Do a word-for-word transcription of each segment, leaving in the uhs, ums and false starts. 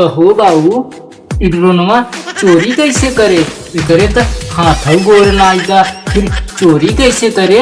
कहो बाऊ, ई ड्रोनवा चोरी कैसे करे? एकरे त हाथौ गोड़ नाई बा, फिर चोरी कैसे करे?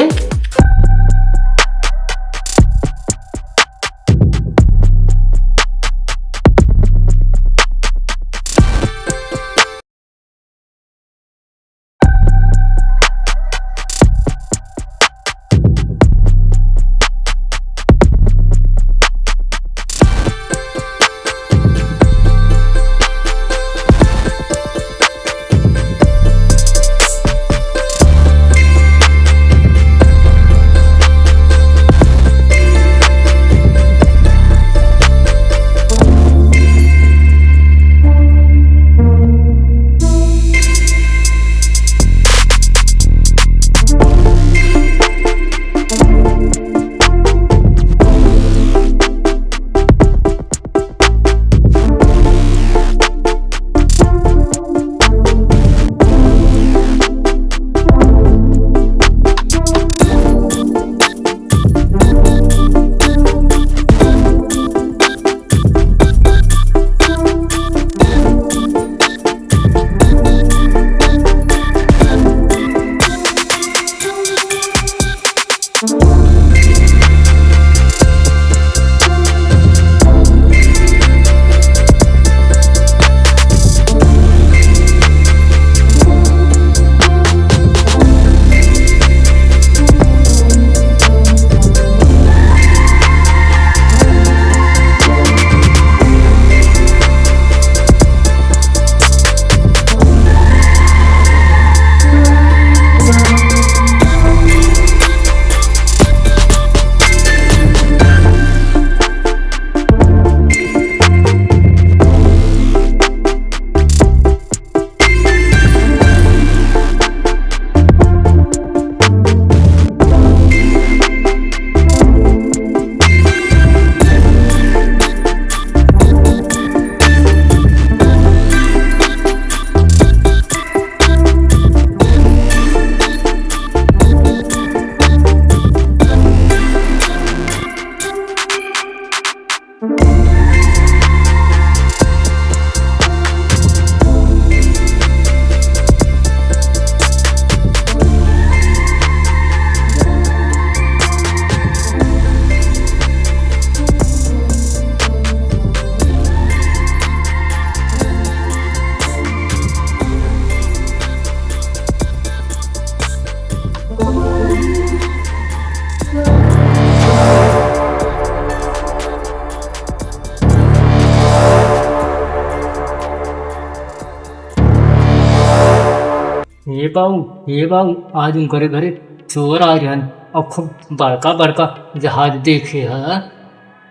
हे बाऊ, हे बाऊ, आज उनकरे घरे चोर आए रहन और खूब बड़का बड़का जहाज देखे ह।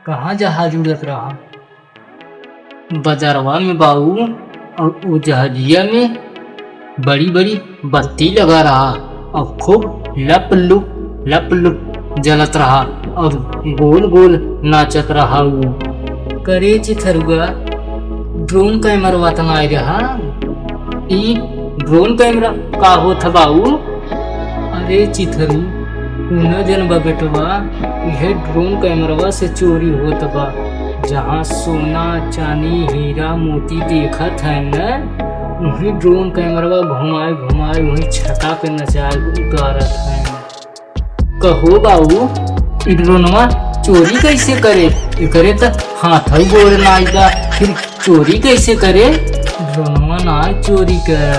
कहाँ जहाज उड़त रहा? बजरवा में बाऊ, और उ जहाजिया में बड़ी बड़ी बत्ती लगा रहा और खूब लप लुप लप लुप जलत रहा और गोल गोल नाचत रहा उ। करे चिथरुआ, ड्रोन कैमरवा त नाय रहा? ई ड्रोन कैमरा का होत ह बाऊ? अरे चिथरू, तू न जनबा बेटवा, इहे ड्रोन कैमरवा से चोरी होत बा। जहाँ सोना, चानी, हीरा, मोती देखत है न, उही ड्रोन कैमरवा घुमाए घुमाए उही छता पे नचाए उतारत है। कहो बाऊ, ई ड्रोनवा चोरी कैसे करे? एकरे त हाथौ गोड़ नाई बा, फिर चोरी कैसे करे? ड्रोनवा ना चोरी करे,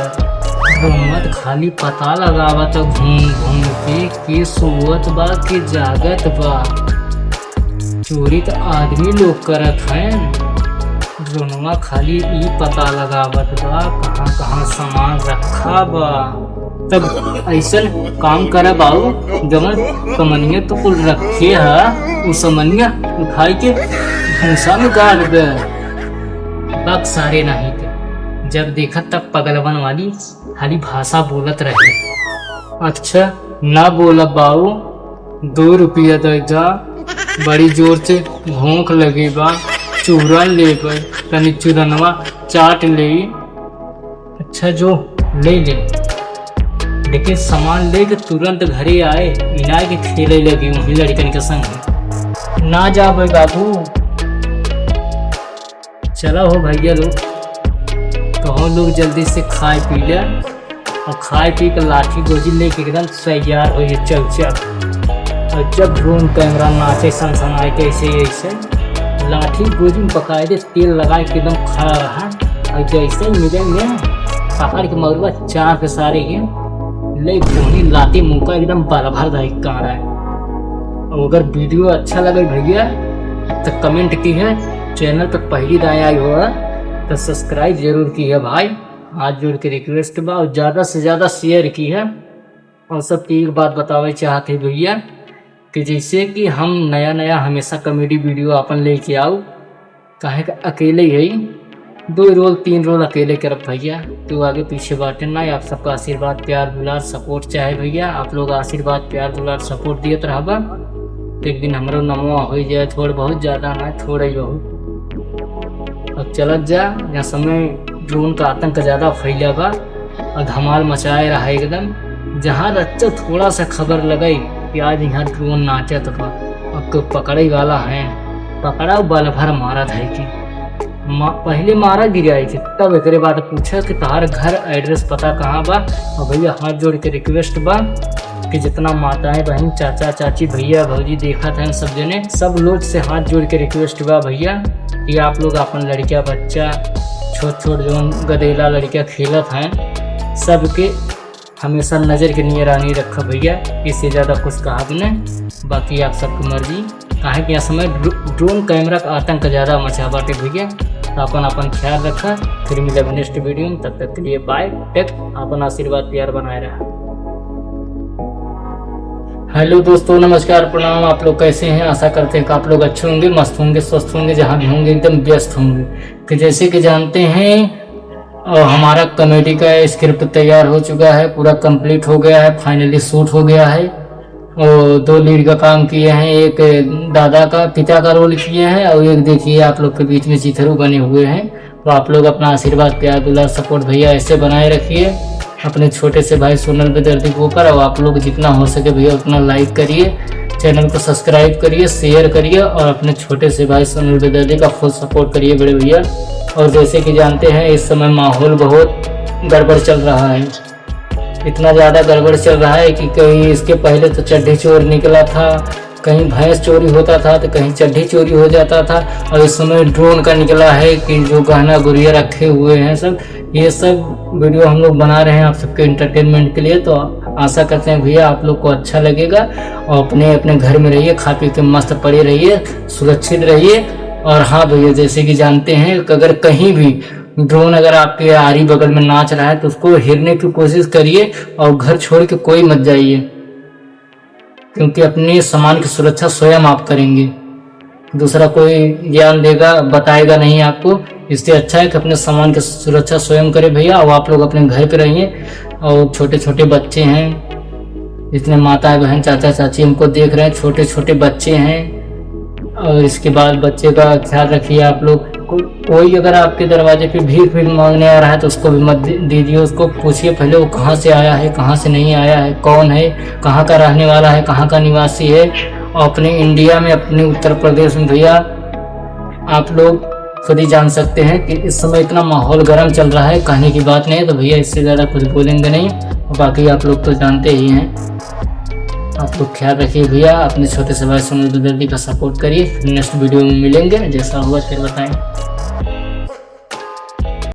ड्रोनवा त खाली पता लगावत घूम घूम के, के सोवत बा, के जागत बा। चोरी त आदमी लोग करत हैं। ड्रोनवा खाली ई पता लगावत बा, कहाँ कहाँ सामान रखा बा। तब ऐसन काम करा बाऊ, जवन समनिया तो कुल रखे ह, उ समनिया उठाई के भूसा में गाड़ दे। बक सारे नाही के, जब देखत तब पगलवन वाली खाली भाषा बोलत रहे। अच्छा, ना बोला बाऊ, दो रुपया दे जा, बड़ी जोर से भूख लगी बा, चूरन लेबे, तनी चूरनवा चाट लेई। अच्छा जो, ले ले। लेकिन सामान लेके तुरंत घरे आए, इनाय के खेले लगी वहीं लड़कन के संग। ना जाबे बाबू। चला हो भैया लोग, तो हम लोग जल्दी से खाए पी ले और खाए पी के लाठी गोजी लेके एकदम तैयार हो ये चल चल। और जब ड्रोन कैमरा नाचे सनसनाए के ऐसे ऐसे लाठी गोजी में पकाए दे तेल लगाए के एकदम खड़ा रहा। और जैसे ही मिलेंगे पकड़ के मरुआ चार के सारे के ले कोहनी लाती मुंह का एकदम बराबर दाई का रहा है। और अगर वीडियो अच्छा लगे भैया तो कमेंट की है, चैनल पर पहली दाएं आई हो तो सब्सक्राइब जरूर की है भाई। हाथ जोड़ के रिक्वेस्ट बा और ज़्यादा से ज़्यादा शेयर की है। और सबके एक बात बतावे चाहत है भैया कि जैसे कि हम नया नया हमेशा कॉमेडी वीडियो अपन लेके आऊ, काहे कि अकेले ही है, दो रोल तीन रोल अकेले करब भैया, तो आगे पीछे बाटे ना। आप सबका आशीर्वाद प्यार दुलार सपोर्ट चाहे भैया, आप लोग आशीर्वाद प्यार दुलार सपोर्ट दियत रहबा तो एक दिन हमरो नमवा हो जाए, थोड़ बहुत ज़्यादा ना, थोड़ा ही बहुत। अब चलत जा, यहाँ समय ड्रोन का आतंक ज़्यादा फैला बा और धमाल मचाए रहा एकदम। जहाँ रच्चा थोड़ा सा खबर लगाई कि आज यहाँ ड्रोन नाचत बा, अब कोई पकड़े वाला है, पकड़ा बल भर मारत है कि मा-, पहले मारा गिराई के, तब एकरे बाद पूछा कि तहार घर एड्रेस पता कहाँ बा। और भैया हाथ जोड़ के रिक्वेस्ट बा कि जितना माताएं बहन चाचा चाची भैया भौजी देखत हैं सब जने, सब लोग से हाथ जोड़ के रिक्वेस्ट बा भैया कि आप लोग अपन लड़किया बच्चा छोट छोट जौन गदेला लड़किया खेलत हैं सबके हमेशा नजर के निगरानी रखब भैया। इससे ज्यादा कुछ कहा भी नहीं, बाकी आप सबकी मर्जी। काहे कि यह समय ड्रो-, ड्रोन कैमरा का आतंक ज्यादा मचा बाटे भैया। तो अपन अपन ख्याल रखा, फिर मिलब नेक्स्ट वीडियो में, तब तक के लिए बाय टेक, अपन आशीर्वाद प्यार बनाए रहा। हेलो दोस्तों, नमस्कार, प्रणाम। आप लोग कैसे हैं? आशा करते हैं कि आप लोग अच्छे होंगे, मस्त होंगे, स्वस्थ होंगे, जहाँ भी होंगे एकदम व्यस्त होंगे। तो जैसे कि जानते हैं, और हमारा कॉमेडी का स्क्रिप्ट तैयार हो चुका है, पूरा कंप्लीट हो गया है, फाइनली शूट हो गया है। और दो लीड का काम किए हैं, एक दादा का, पिता का रोल किए हैं, और एक देखिए आप लोग के बीच में चिथरू बने हुए हैं। तो आप लोग अपना आशीर्वाद प्यार दुलार सपोर्ट भैया ऐसे बनाए रखिए। अपने छोटे से भाई सोनल बेदर्दी के ऊपर, और आप लोग जितना हो सके भैया उतना लाइक करिए, चैनल को सब्सक्राइब करिए, शेयर करिए और अपने छोटे से भाई सोनल बेदर्दी का फुल सपोर्ट करिए बड़े भैया। और जैसे कि जानते हैं इस समय माहौल बहुत गड़बड़ चल रहा है, इतना ज़्यादा गड़बड़ चल रहा है कि कहीं इसके पहले तो चड्ढी चोर निकला था, कहीं भैंस चोरी होता था तो कहीं चड्ढी चोरी हो जाता था, और इस समय ड्रोन का निकला है कि जो गहना गुरिया रखे हुए हैं सब। ये सब वीडियो हम लोग बना रहे हैं आप सबके एंटरटेनमेंट के लिए, तो आशा करते हैं भैया आप लोग को अच्छा लगेगा। और अपने अपने घर में रहिए, खा पी के मस्त पड़े रहिए, सुरक्षित रहिए। और हाँ भैया, जैसे कि जानते हैं कि अगर कहीं भी ड्रोन अगर आपके आरी बगल में नाच रहा है तो उसको हेरने की कोशिश करिए और घर छोड़ के कोई मत जाइए, क्योंकि अपने सामान की सुरक्षा स्वयं आप करेंगे, दूसरा कोई ज्ञान देगा बताएगा नहीं आपको। इससे अच्छा है कि अपने सामान की सुरक्षा स्वयं करें भैया। और आप लोग अपने घर पे रहिए और छोटे छोटे बच्चे हैं, जितने माताएं बहन चाचा चाची हमको देख रहे हैं, छोटे छोटे बच्चे हैं, और इसके बाद बच्चे का ख्याल रखिए आप लोग। को, कोई अगर आपके दरवाजे पे भीख भी मांगने आ रहा है तो उसको भी मत दे- दीजिए, उसको पूछिए पहले वो कहाँ से आया है, कहाँ से नहीं आया है, कौन है, कहाँ का रहने वाला है, कहाँ का निवासी है। और अपने इंडिया में, अपने उत्तर प्रदेश में भैया आप लोग खुद ही जान सकते हैं कि इस समय इतना माहौल गर्म चल रहा है, कहने की बात नहीं है। तो भैया इससे ज़्यादा कुछ बोलेंगे नहीं, और बाकी आप लोग तो जानते ही हैं। आप लोग ख्याल रखिए भैया, अपने छोटे से भाई सोनल बेदर्दी का सपोर्ट करिए। फिर नेक्स्ट वीडियो में मिलेंगे, जैसा होगा फिर बताएं।